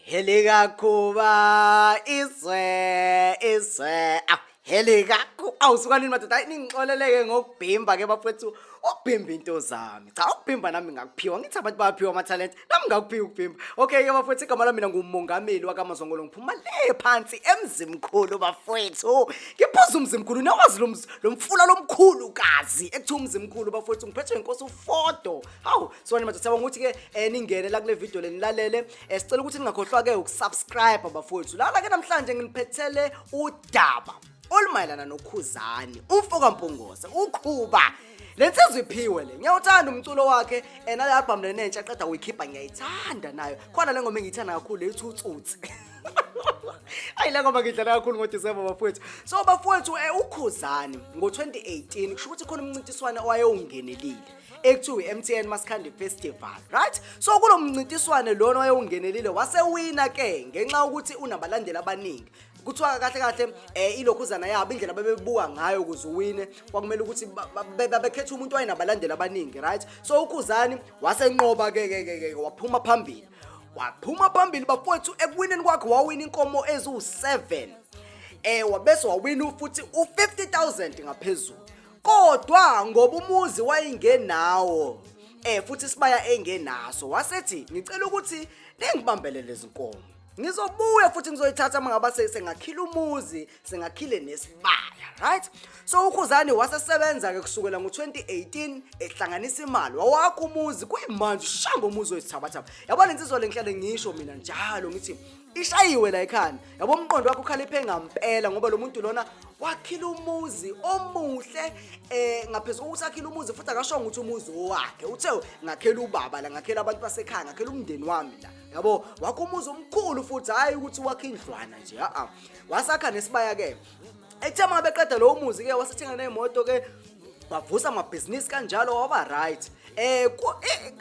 Helikakhuba izwe izwe aw helikakhu awu sukanini madoda, hayi ningixoleleke ngokubhimba ke bafethu, ukubhimba into zami. Cha, ukubhimba nami ngakuphiwa, ngithi abantu bayaphiwa amathalente, nami ngakuphiwa ukubhimba. Okay ke bafethu, igama lami mina ngumongameli wakaMazongolo, ngiphuma le phansi eMzimkhulu bafethu. Ngiphuza uMzimkhulu, niyawazi lo mfula lomkhulu kazi ekuthiwa uMzimkhulu bafethu, ngiphethwe inkosi uFodo. Hawu, sona madoda, siyabonga ukuthi ke ningene la kule video le nilalele. Sicela ukuthi ningakhohlwa ke ukusubscribe bafowethu. Lana ke namhlanje nginiphethele udaba olumayelana noKhuzani, umfo kaMpungose, uKhuba. Le nsizwa iphiwe le. Ngiyawuthanda umculo wakhe, nale album le nentsha aqeda kuyikhipha ngiyayithanda nayo. Khona le ngoma engiyithanda kakhulu ethi uTsotsi. Ayi, le ngoma ngidlala kakhulu ngoDisemba bafowethu. So bafowethu, uKhuzani ngo-2018 kusho ukuthi khona umncintiswano owayewungenelile ekuthiwa i-MTN Maskandi Festival, right? So kulo mncintiswane lona wayewungenelile wasewina ke ngenxa yokuthi unabalandeli abaningi. Kuthiwa kahle kahle ilokhuzana yabo, indlela babebuka ngayo ukuze uwine kwakumele ukuthi babekhetha umuntu owayenabalandeli abaningi, right? So uKhuzani wasenqoba ke ke ke ke waphuma phambili. Waphuma phambili bafowethu, ekuwineni kwakhe wawina inkomo eziwu-7. Wabese wawina futhi u-50,000 ngaphezulu. Kodwa ngoba umuzi wayingenawo futhi isibaya engenaso, wasethi ngicela ukuthi ningibambele lezi nkomo. Ngizobuya futhi ngizoyithatha uma ngaba sengakhila umuzi, sengakhile nesibaya, right? So uKhuzani wasesebenza ke kusukela ngo-2018 ehlanganisa imali, wawakha umuzi kuyimanje ushanga umuzi oyisithabathaba. Yabona insizwa le, ngihlale ngisho mina njalo ngithi ishayiwe la ekhanda. Yabo, umqondo wakhe ukhaliphe ngampela, ngoba lo muntu lona wakhila umuzi omuhle, ngaphezulu kokuthi akhile umuzi futhi akashongo ukuthi umuzi owakhe, uthe ngakhela ubaba la, ngakhela abantu basekhaya, ngakhela umndeni wami la. Yabo, wakha umuzi omkhulu futhi, hayi ukuthi wakha indlwana nje, a wasakha nesibaya ke. Ethe uma beqeda lowo muzi ke wasethenga nemoto ke, wavusa amabhizinisi kanjalo, waba right.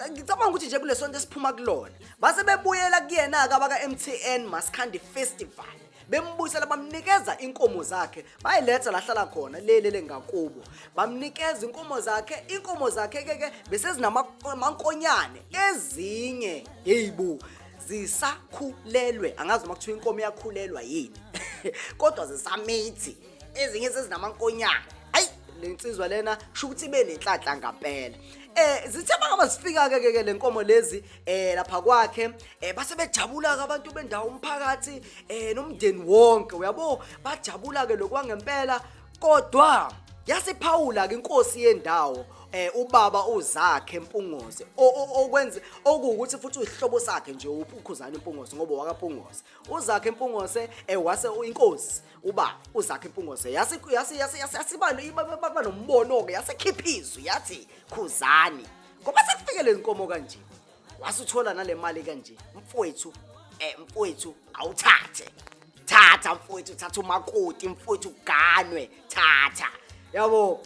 Ngicabanga ukuthi nje kulesonto esiphuma kulona base bebuyela kuyena ke abaka MTN Maskandi Festival, bembuyisela, bamnikeza inkomo zakhe, bayiletha lahlala khona lele lengakubo, bamnikeza inkomo zakhe. Inkomo zakhe ke ke bese zinamankonyane, ezinye heyibo zisakhulelwe, angazi noma kuthiwa inkomo iyakhulelwa yini, kodwa zisamithi, ezinye sezinamankonyane. Ayi, le nsizwa lena kusho ukuthi ibe nenhlanhla ngampela. Zithe bangaba zifika ke ke le nkomo lezi lapha kwakhe, base bejabula ke abantu bendawo, umphakathi nomndeni wonke, uyabo, bajabula ke lokwangempela. Kodwa yasiphawula ke inkosi yendawo, ubaba uZakhe Mpungose, okwenze okuwukuthi futhi uyihlobo sakhe nje uKhuzani Mpungose, ngoba wakaMpungose uZakhe Mpungose, wase inkosi uba uZakhe Mpungose yasi yasi yasi yasiba baba nombono ke, yasekhipha izwi yathi, "Khuzani, ngoba sekufike lezi nkomo kanje, wasuthola nale mali kanje, mfowethu, mfowethu, awuthathe, thatha mfowethu, thatha umakoti mfowethu, uganwe, thatha." Yabo,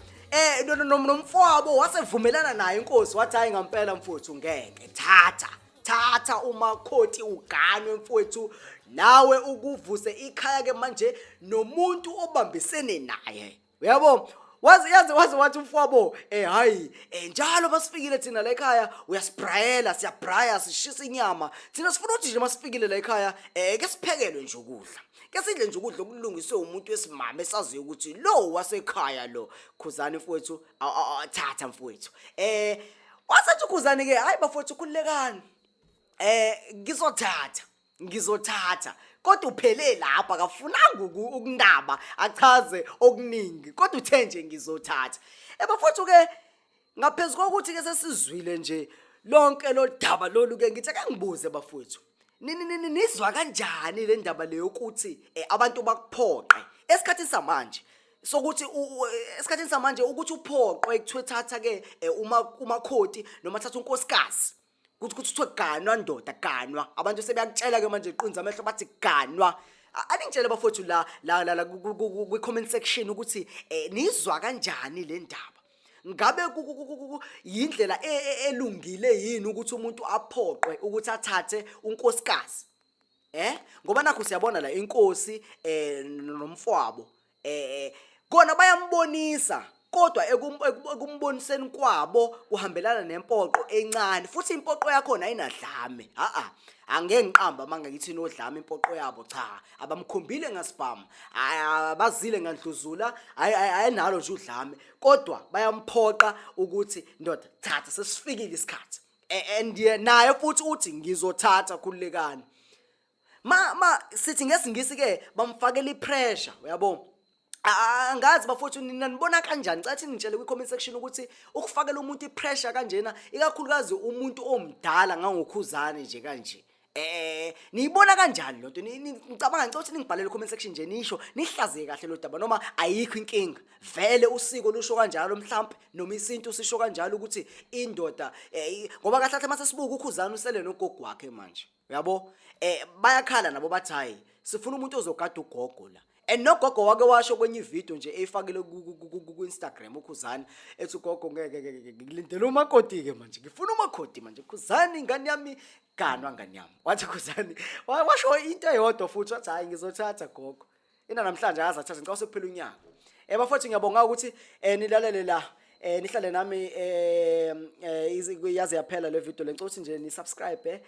nomfowabo wasevumelana naye inkosi, wathi, "Hayi ngampela mfowethu, ngeke, thatha, thatha umakoti uganwe mfowethu, nawe ukuvuse ikhaya ke manje nomuntu obambisene naye." Uyabo, waze yaze waze wathi umfowabo, hayi, njalo basifikile thina la ekhaya uyasibrayela, siyabraya, sishisa inyama thina, sifuna ukuthi nje masifikile la ekhaya ke siphekelwe nje ukudla, ke sidle nje ukudla okulungiswe umuntu wesimame esaziyo ukuthi lo wasekhaya lo. Khuzani mfowethu, thatha mfowethu." Wasethi uKhuzani ke, "Hayi bafowethu, khululekani, ngizothatha, ngizothatha." Kodwa uphele lapha, akafunanga ukunaba achaze okuningi, kodwa uthe nje ngizothatha. Ebafowethu ke, ngaphezulu kokuthi ke sesizwile nje lonke lo daba lolu ke, ngithi ake ngibuze bafowethu, nini nini nizwa kanjani le ndaba leyo ukuthi abantu bakuphoqe esikhathini samanje, sokuthi esikhathini samanje ukuthi uphoqwe kuthiwe thatha ke uma umakhoti noma thatha unkosikazi, kuthi kuthiwe ganwa ndoda, ganwa? Abantu sebeyakutshela ke manje, qinza amehlo, bathi ganwa. Aningitshele bafowethu la la la kwi comment section ukuthi nizwa kanjani le ndaba. Ngabe yindlela elungile yini ukuthi umuntu aphoqwe ukuthi athathe unkosikazi? Ngoba nakho siyabona la inkosi nomfowabo kona bayambonisa. Kodwa ekumboniseni kwabo kuhambelana nempoqo encane futhi impoqo yakhona ayinadlame. A-a, angeke ngiqambe amanga ngithi inodlame impoqo yabo, cha. Abamkhombile ngasibhamu, abazile ngandluzula, ayinalo nje udlame. Kodwa bayamphoqa ukuthi ndoda thatha, sesifikile isikhathi. And naye futhi uthi ngizothatha, khululekani. Ma sithi ngesiNgisi ke bamfakela ipressure, uyabo. Angazi bafowethu, nina nibona kanjani? Cela ningitshele kwi-comment section ukuthi ukufakela umuntu ipressure kanjena, ikakhulukazi umuntu omdala ngangoKhuzani nje kanje, niyibona kanjani lonto? Ngicabanga, ngicela ukuthi ningibhalele comment section nje, nisho nihlaziye kahle lo daba, noma ayikho inkinga, vele usiko lusho kanjalo mhlampe, noma isintu sisho kanjalo ukuthi indoda, ngoba kahle kahle mase sibuka uKhuzani usele nogogo wakhe manje, uyabo. Bayakhala nabo, bathi hayi, sifuna umuntu ozogada ugogo la. And nogogo wake washo kwenye ivideo nje eyifakile ku-Instagram uKhuzani, ethi ugogo ngeke ngeke, ngilindele umakoti ke manje, ngifuna umakoti manje. Khuzani, ingane yami, ganwa ngane yami. Wathi Khuzani, washo into eyodwa futhi, wathi hayi, ngizothatha gogo. Ina namhlanje akazathatha, ngicela sekuphela unyaka. Bafowethu, ngiyabonga ukuthi nilalele la, nihlale nami yaze yaphela le video le. Ngicela ukuthi nje ni subscribe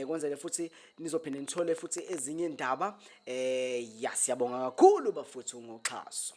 kwenzele futhi nizophinde nithole futhi ezinye indaba. Ya, siyabonga kakhulu bafowethu ngoxhaso.